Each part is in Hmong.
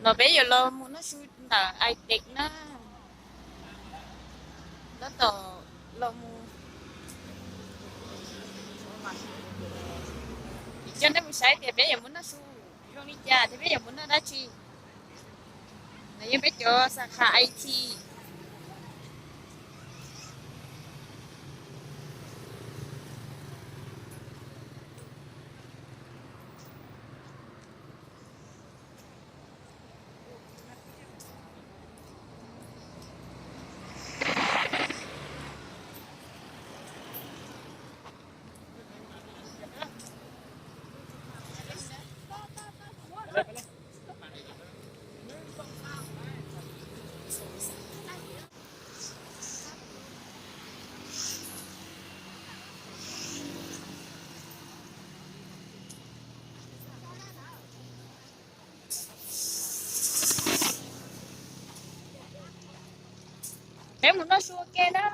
No peb yuav los mus noj su ntawm Aitev na. Tab tom los mus, coj nej mus saib tias peb yuav mus noj su zoo li cas thiab peb yuav mus noj dab tsi. No yog peb cov xa kha I T. Peb mus noj su ua ke na.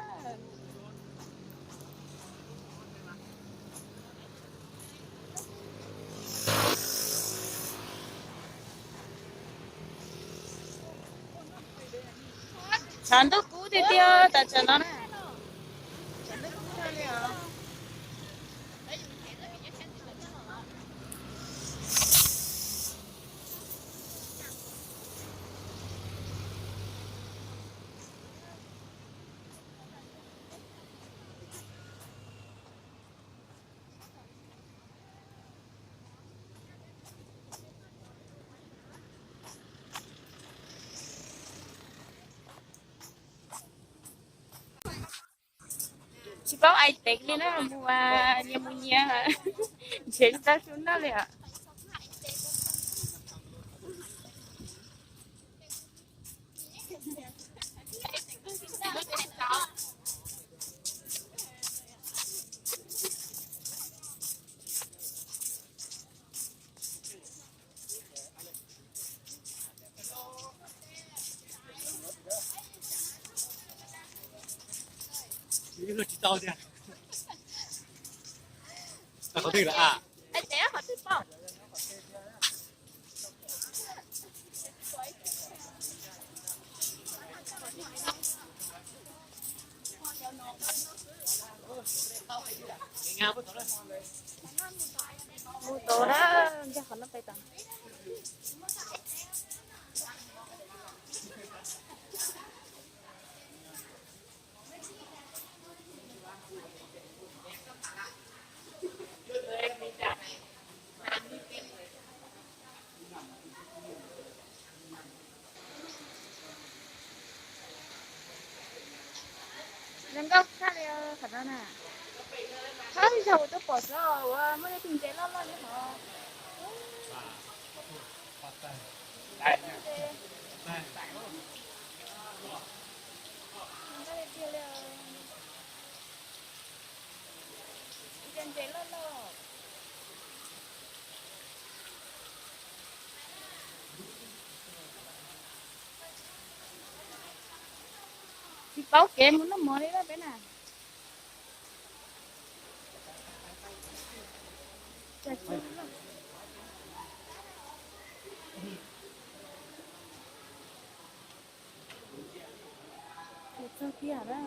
Tshav ntuj kub tiag tiag tam sim no na. Tshav ntuj kub tag li os. Tsis paub Aitev li na, mus nyias mus nyias, nrhiav tsis tau su noj li os. Mus tod na, ncaj qhov no pais tod. Zoo nkauj tshaj li qhov no na. Thawj zaug kuv twb pom xwb os, uas muaj ib tug ntses loj loj li hov. Ntses loj loj. Tsis paub kev mus noj mov li peb na. Txog tiag na,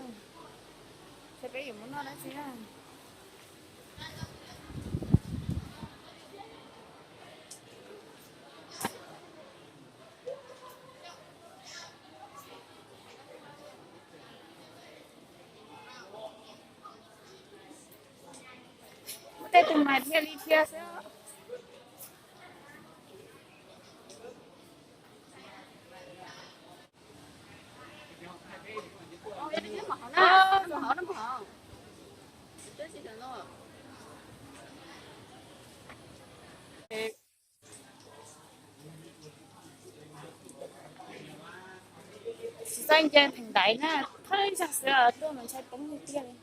ces peb yuav mus noj dab tsi na. Muaj tej tus mas dhia li dhia xwb. Tsis txawj nce theem ntaiv na, thawj zaug xwb tuaj mas ntshai poob tiag tiag li.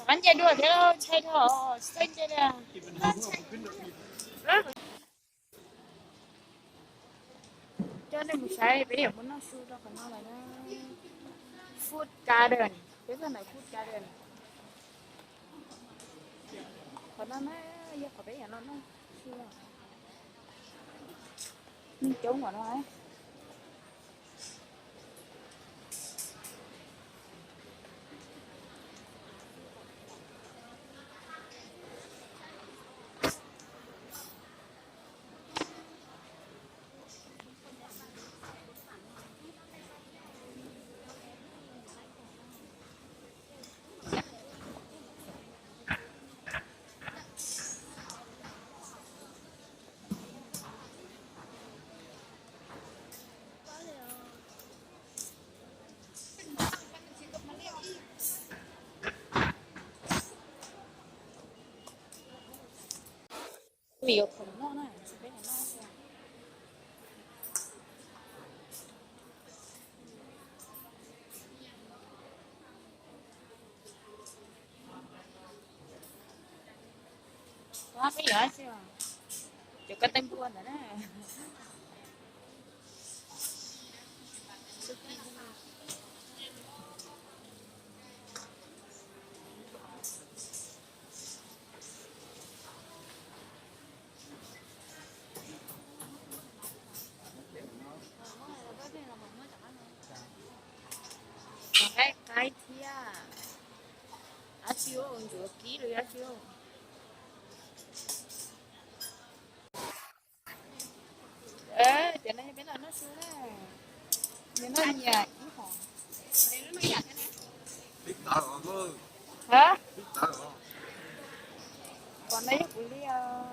Qab nce dua thiab, ntshai dhau, tsis txawj nce li. Coj nej mus saib, peb yuav mus noj su rau qhov no lawm na. Food Garden, peb tuaj ntawm Food Garden. Qhov no na, yog qhov peb yuav los noj su. Neeg coob ua luaj. Vim yuav khoom noj na, peb noj xwb. Peb yuav dab tsi? Cov ko taw npua ntawd na. Qaib qaib thiab. Dab tsi, ntsuav kib los dab tsi? Tiam no peb los noj su na. Nyias noj nyias ib hom. Ha? Pom no yog kuv li os.